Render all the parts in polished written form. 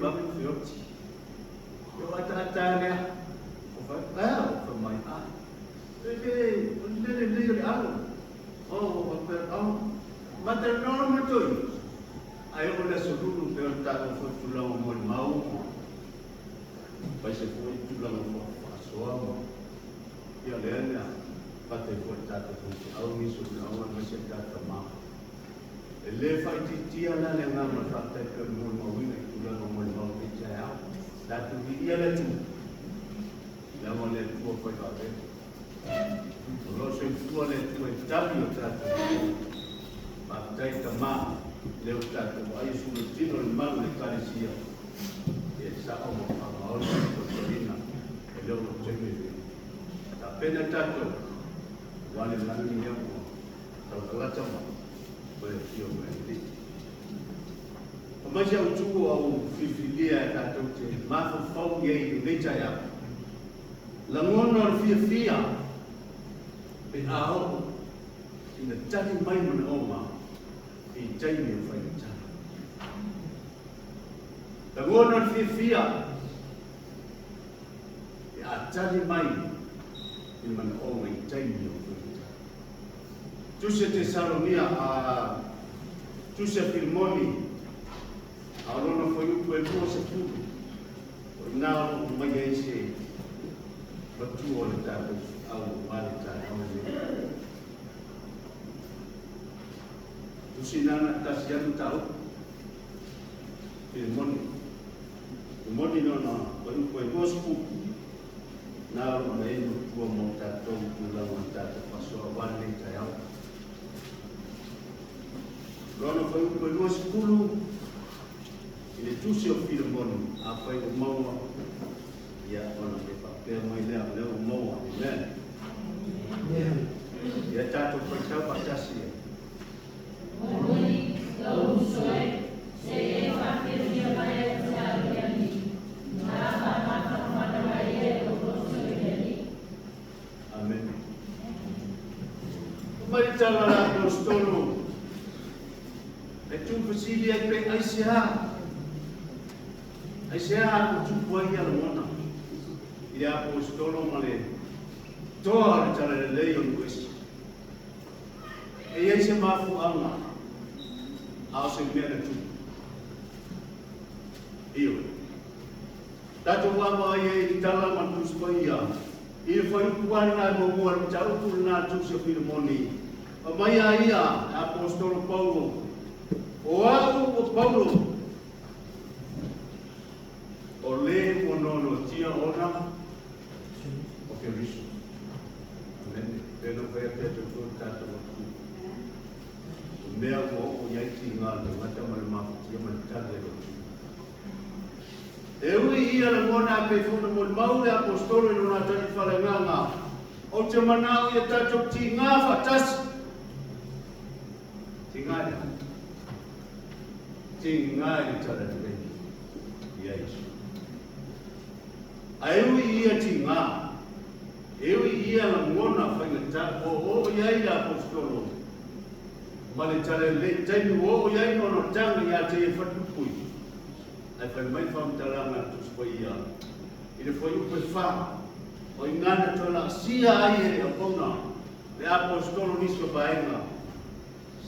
vave ona feoti. Ia o ataata lava lea. Ou fai atu, Ae a? Fai mai, A, e le, o le le lelei o le alo. Oh, ou faapea atu, Ao, ma talanoa loa ma le toeaina. Ae oo i le aso lulu pei ona taua foi le tulaga o molimau ma aemaise foi tulaga faasoa ma ia lea na avatu ai foi e le tatou faifeau nisi o manaoga aemaise le tatou tama. E le faaitiitia la le agaga o le faafetai pei ona molimauina i tulaga o molimau i lenei taeao. Tatou viia le Atua, leaga o le Atua fai vavega. O lo o soifua le Atua e tali o tatou manaoga. Faafetai Tama, lea ua tatou vaai e sulu tino le malu o le Ekalesia, ia e sao ma faamaoni le tautuaina e le o lou taimi lenei. Tapena tatou aua le lagi lea ua Talatalata ma toe afio mai le Alii. Aumai se autu o au filifilia e tatou te mafaufau i ai i lenei taeao. Lagona o le fiafia pe a oo ina tali mai manaoga i taimi o faigata. Lagona o le fiafia pe a tali mai i manaoga i taimi o faigata. Tusi a Tesalonia a Tusi a Filemoni, a o lona fuaiupu e 20, o i ina o lo o aumai ai se matua o le tatou feau aua le taeao lenei. Tusi na na tasi lava mataupu, Filemoni. Filemoni lona fuaiupu e 20, Na o lo o i ai matua mo tatou tulaga o le tatou faasoa aua lenei taeao. Lona fuaiupu e 20 i le tusi o Filemoni, afai ua maua, ia ona e faapea mai lea, o lea ua maua. Amen. Ia tatou faitau faatasi ai. Momoli lou uso e, se i e faafiafia mai ia te au i le Alii, na faamafanafana mai ai lou loto i le Alii. Amene. Fai mai le tala a le Aposetolo, E tuufesili ai pe aisea, aisea ua tupu ai ia lagona i le Aposetolo ma le toa o le talalelei o nuu ese. E i ai se mafuaaga, a o se mea na tupu. Ioe. Tatou vaavaai ai i le tala ma le Tusi Paia, i le fuaiupu lava lena e muamua, le mataupu lena a le Tusi a Filemoni, Fai mai a ia e Aposetolo Paulo, O au o Paulo, o le ua noanoatia ona o Keriso. Amene. Pei ona ou fai atu ia te outou le tatou Atua. O mea ua oo i ai tiga o le tagata ma le mafatia ma le tali a le Atua. E ui ia lagona a pei foi ona molimau le Aposetolo i lona taliifaleagaga, Ou te manao ia tatou tiga faatasi. Tiga i le aha? Tiga i le talalelei ia Iesu. Ae ui i ia tiga, e ui i ia lagona faigata ua oo i ai le Aposetolo ma le talalelei taimi ua oo i ai noanoataga ia te ia falepuipui, ae fai mai le faamatalaga a le Tusi Paia i le fuaiupu e fa, o i ina na toe laasia ai e le auauna le Aposetolo nisi o vaega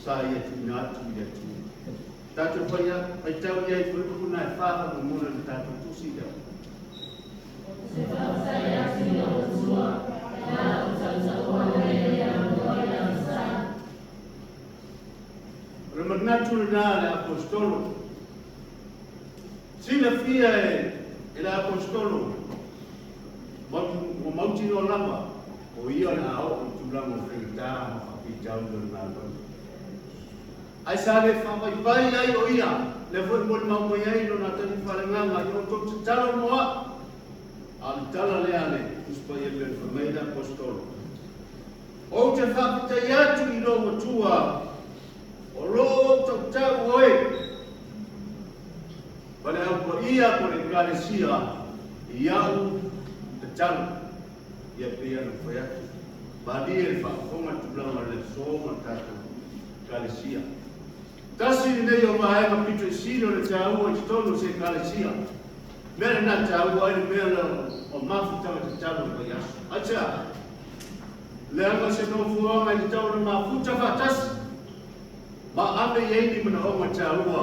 sa ia tuuina atu i le atunuu. Tatou faitau i ai fuaiupu na e fa faamolemole o le tatou tusi lea. Ou te faafetai atu i lou Atua, pe a ou tautaua oe i le avanoa i le aso sa. O le manatu lena a le Aposetolo. Silafia e le Aposetolo ua mautinoa lava o ia o le a oo i tulaga o faigata ma faafitauli o le galuega. Ae sa le faavaivai ai o ia, lea foi e molimau mai ai lona tali faaleagaga, Ia outou tatalo mo au. A o le tala lea a le Tusi Paia e pei ona fai mai ai le Aposetolo, Ou te faafetai atu i lou Atua, o lo o ou tautau oe ma le Au Paia po o le Ekalesia i au tatalo. Ia pei ona fai atu, malie le faafofoga i tulaga o le aso ma le tatou Ekalesia. Tasi lenei o vaega pito i sili o le taua i totonu o se Ekalesia. Mea lena e taua ai le mea lea o mafutaga tatalo i le vaiaso. Aisea? Leaga o se nofoaga e tatau ona mafuta faatasi ma ave i ai ni manaoga taua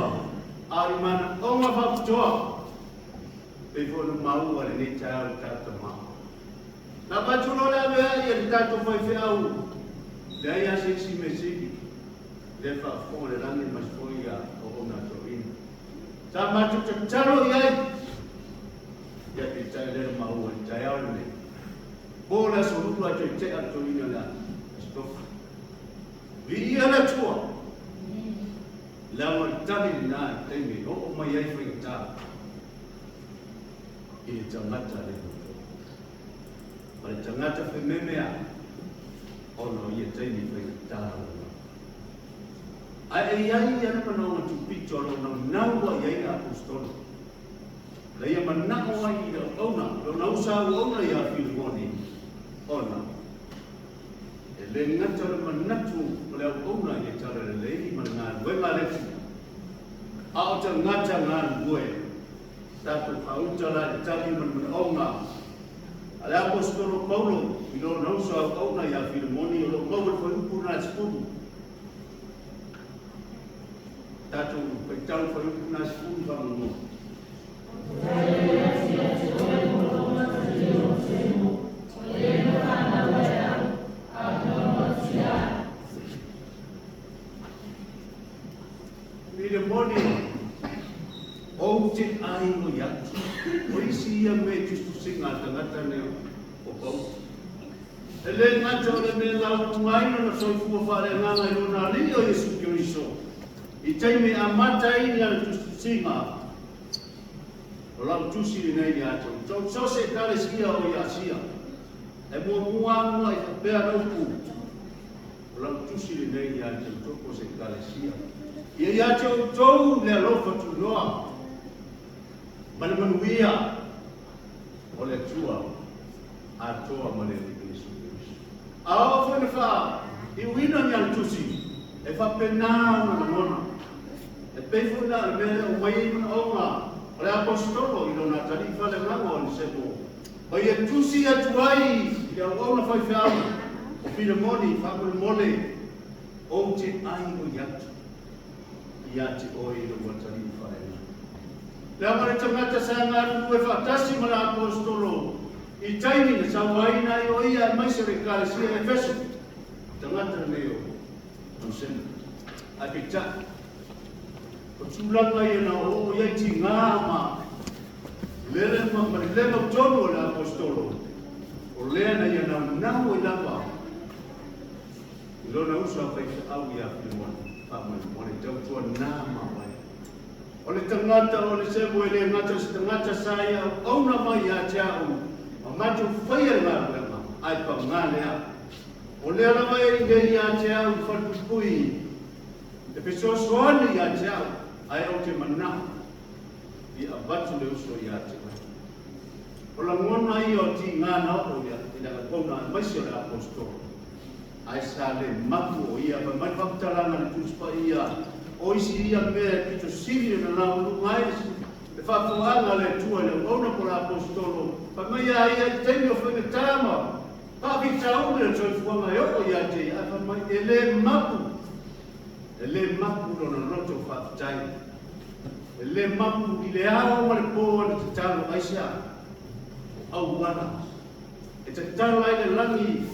a o ni manaoga faapitoa pei foi ona maua i lenei taeao i le tatou tama. Na avatu loa le aveai e le tatou faifeau, leai lava se isi mea sili. Lea faafofoga le lagi aemaise foi ia auauna a toeaiina. Sa matou tatalo i ai, ia peitai lea na maua i le taeao lenei. Po le aso lua ae toe tea le toeaina le Aso Tofi. Viia le Atua! Leaga o le tali lena i le taimi e oo mai ai faigata i le tagata le loto. Ma le tagata fememeai ona o ia taimi faigata lona. Ae e i ai ia le manaoga tupito o lo o naunau ai i ai le Aposetolo, na ia manao ai i le auauna, lona usa auauna ia Filemoni, ona e le gata o le manatu o le auauna i le talalelei ma le galuega a le Atua, a o tagata galulue. Tatou faauta la i le tali ma le manaoga a le Aposetolo Paulo i lona uso auauna ia Filemoni o lo o maua i le fuaiupu lena e 10. Tatou faitau le fuaiupu lena e 10 faamolemole. Filemoni, ou te ainoi atu. O isi ia mea i tusitusiga a le tagata nei o Paulo. E le gata o le mea laualugaina na soifua faaleagaga i lona Alii o Iesu Keriso, i taimi e amata ai ni ana tusitusiga, o lau tusi lenei ia te outou, so o se Ekalesia o i Asia, e muamua amua'i faapea le upu, O lau tusi lenei ia te outou po o se Ekalesia. Ia ia te outou le alofa tunoa ma le manuia o le Atua atoa ma le Alii Iesu Keriso. A oo foi na faaiuina ni ana tusi, e faapena ona lagona. E pei foi la o le mea lea ua mai ai manaoga o le Aposetolo i lona atalii faaleagaga o Onesemo, ma ia tusi atu ai i le auauna faifeau o Filemoni, faamolemole, ou te aioi atu ia te oe i lou atalii faaleagaga. Leaga le tagata sa galulue faatasi ma le Aposetolo i taimi na sauaina ai o ia aemaise o le Ekalesia i Efeso, tagata lenei o Onesemo. Ae peitai, o tulaga ia na oo i ai tiga ma lele ma le le mautonu o le Aposetolo, o lea na ia naunau ai lava i lona uso a faifeau ia Filemoni, faamolemole tautuana ma oe. O le tagata o Onesemo e le gata o se tagata sa ia auauna mai ia te au ma matou faia le galuega, ae pagā lea. O lea lava e lelei ia te au i falepuipui e fesoasoani ia te au, ae ou te manao ia avatu le uso ia te oe. O lagona ia o tiga na oo i le auauna aemaise o le Aposetolo, ae sa le mapu o ia fai mai le faamatalaga a le Tusi Paia, o isi ia mea e pito sili ona laualuga ai le faafofoga a le Atua i le auauna po o le Aposetolo, fai mai a ia i le taimi o faigata ma faafitauli o le soifuaga e oo ia te ia, ae fai mai e le mapu, e le mapu lona loto faafetai. E le mapu i le ao ma le po ana tatalo, aisea? O auala e tatala ai le lagi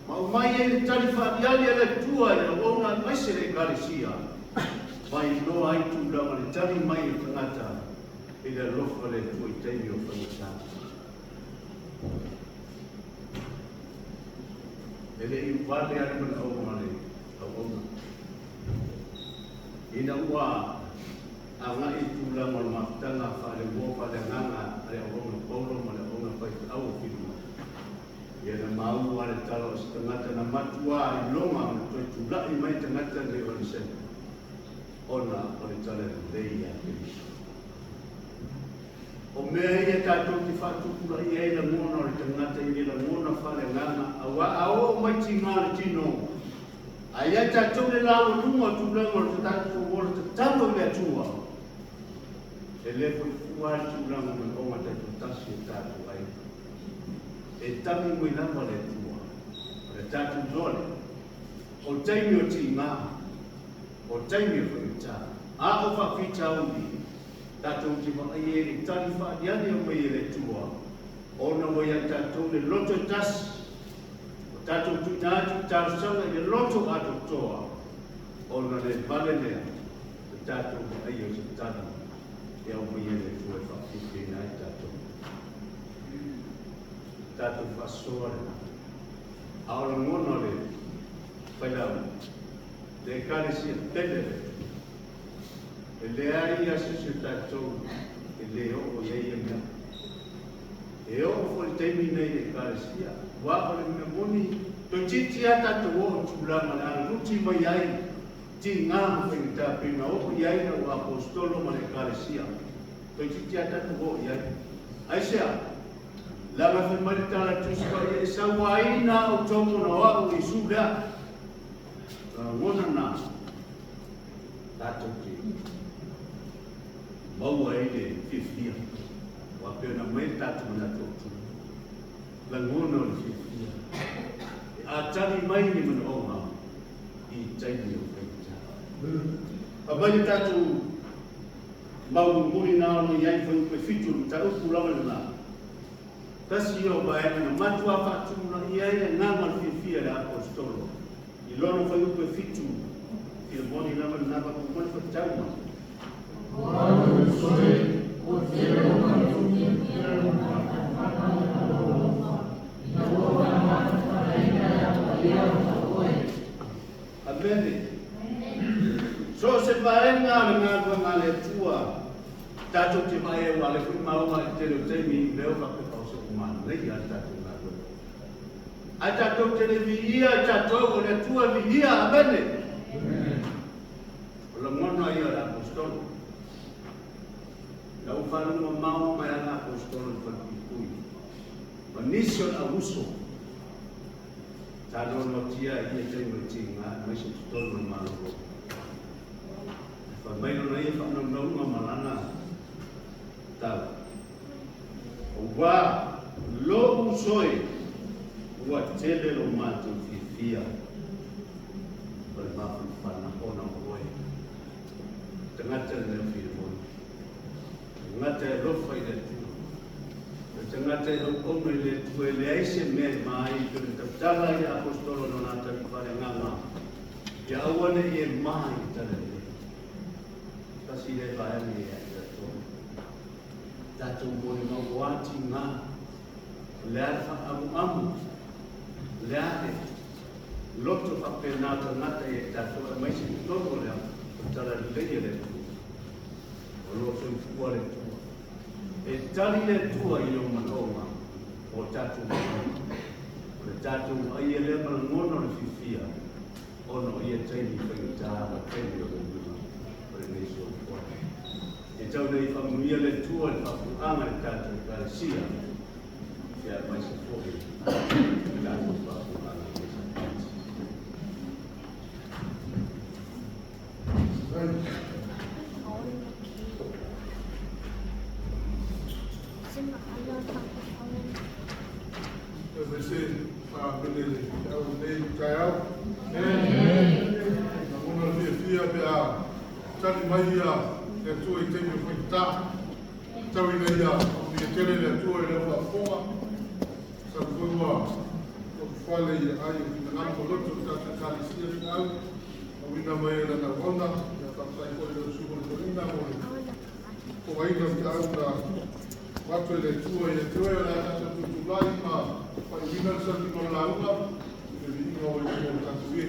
ma aumai ai le tali faaliali a le Atua i le auauna aemaise le Ekalesia, ma iloa ai tulaga o le tali mai o tagata i le alofa o le Atua i taimi o faigata. E le i vale lava le manaoga o le auauna. Ina ua agai i tulaga o le mafutaga faale-uo faale-agaga a le auauna Paulo ma le auauna faifeau o Filimoni, ia na maua le tala o se tagata na matua iloga ona toe tulai mai tagata nei o Onesemo ona o le talalelei ia Keriso. O mea ia tatou te faatupulaia ai lagona o le tagata i le lagona faaleagaga, aua a oo mai tiga le tino, Ae ia i tatou le laualuga o tulaga o le tatou ola tatalo i le Atua, e le foi fua lava le tulaga o manaoga taitoatasi o tatou aiga. E tagi mai lava le Atua, o le tatou iloa lea, o taimi o tiga, o taimi o faigata, a o faafitauli, tatou te vaai ai i le tali faaaliali e aumai e le Atua, ona ua ia i tatou le loto e tasi, Ua tatou tuuina atu i talosaga i le loto atoatoa ona le vale lea o le tatou vaaia o se tali e aumaia e le Atua e faafiafiaina ai tatou. Tatou faasoa lena. A o lagona o le failauga, le Ekalesia pele le Atua. E leai lava se isi o tatou e le oo i ai ia mea. E oo foi i le taimi lenei i le Ekalesia, aua o le mea moni, toeitiiti lava tatou oo i tulaga o le a luti mai ai tiga ma faigata pei ona oo i ai lau Aposetolo ma le Ekalesia. Toeitiiti lava tatou oo i ai. Aisea? Leaga fai mai le tala a le Tusi Paia, E sauaina outou ona o au o Iesu lea. O lagona na tatou te maua ai le fiafia, aua pei ona aumai le tatou manatu autu, lagona o le fiafia e atali mai ni manaoga i taimi o faigata. Aumai le tatou mau mulimuli na ono i ai fuaiupu e fitu o le mataupu lava lena. Tasi ia o vaega na matua faatulai ai le agaga o le fiafia i le Aposetolo i lona fuaiupu e fitu, Filemoni lava lena faapea mai le faitauga. Amene. So o se vaega o le galuega a le Atua tatou te vaai ai, aua o lea foi maua i le tele o taimi i mea o faapea o se ua manaia le tatou galuega. Ae tatou te le viia i tatou, o le Atua e viia. Amene. O lagona ia o le Aposetolo. Ina ua faalogo mamao mai ana Aposetolo i le falepuipui ma nisi o le auuso, sa noanoatia ai ia taimi o le tiga aemaise totonu o le Malo Roma. Fai mai lona ia faanaunauga ma lana tala, Aua lou uso e, ua tele lo matou fiafia o le mafanafana ona o oe. Tagata le mea Filemoni, tagata e alofa i le Atua, o le tagata e auauna i le Atua, e leai se mea e ma ai pei ona tautala ai le Aposetolo i lona ata faaleagaga, ia aua ne i e ma i le tala lelei. Tasi lea vaega ia te tatou. Tatou molimau ua tiga, o le a le faaamuamu, o le a le loto faapena o tagata ia i tatou aemaise i totonu o le tala lelei a le Atua. O lo o soifua le Atua. E tali le Atua i ou manaoga o tatou manaoga. O le tatou vaaia lea ma lagona o le fiafia ona o ia taimi faigata ma taimi o le uiga o lenei soifuaga. E tau nei faamanuia le Atua i le faafofogaaga i le tatou Ekalesia, ia aemaise foi le tatou faafofogaaga i lenei Sapati. Aemaise faamene le au nei taeao. Lagona le fiafia pe a tali mai ia le Atua i taimi o faigata. Tau ina ia faamanuia tele le Atua i lau faafofoga. Sau foi ua lotofale i aai o finagalo ma loto o le tatou Ekalesia feau auina mai e lana auauna. Ia faafetai foi i lau susuga i le toeaina mo le fofogaina o feau na avatu e le Atua ia te oe. O le a tatou tutulai ma faaiuina le sauniga o le lauga i le viiga o le Atua o tatou e.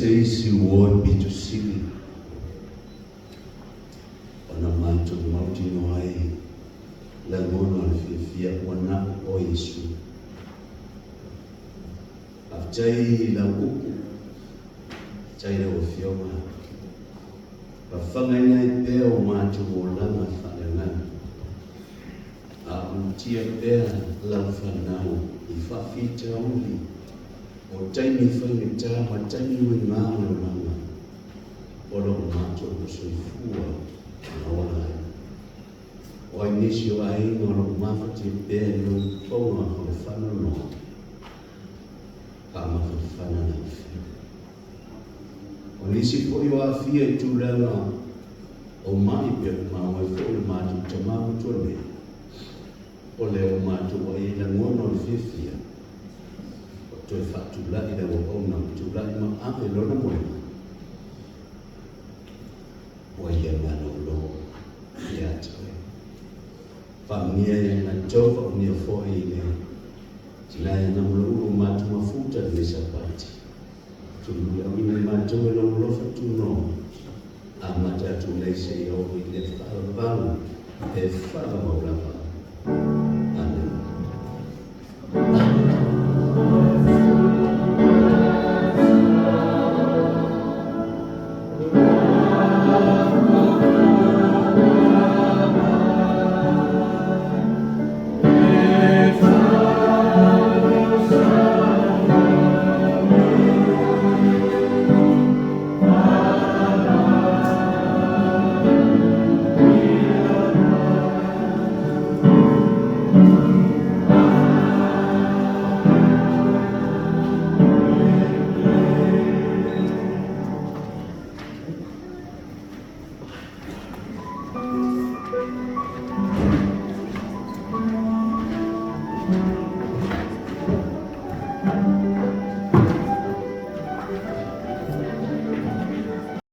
se isi ua e pito sili ona matou mautinoa ai lagona o le fiafia ua na o oe Iesu. Faafetai i lau upu, faafetai i lau Afioga, fafagaina ai pea o matou olaga faaleagaga, a o lutia pea lau fanau i faafitauli o taimi faigata ma taimi uiga o le olaga o lo o matou soifua ma ola ai. O ai nisi o aiga o lo o mafatia pea i lou poga o le faanoanoa, faamafanafana lau Afioga. O nisi foi o aafia i tulaga o mai pea maua ai foi le matou tama matua nei, o lea ua matou ai i lagona o le fiafia, o toe faatulai lau auauna, tulai ma ave lona moega, ua ia malolo ia te oe. Faamanuia ia matou, faamanuia foi i le tina ia Namulauulu o matou mafuta lenei Sapati. Tumuliauina i matou e lou alofa tunoa, amata atu nei seia oo i le faavavau e faavavau lava. Amene.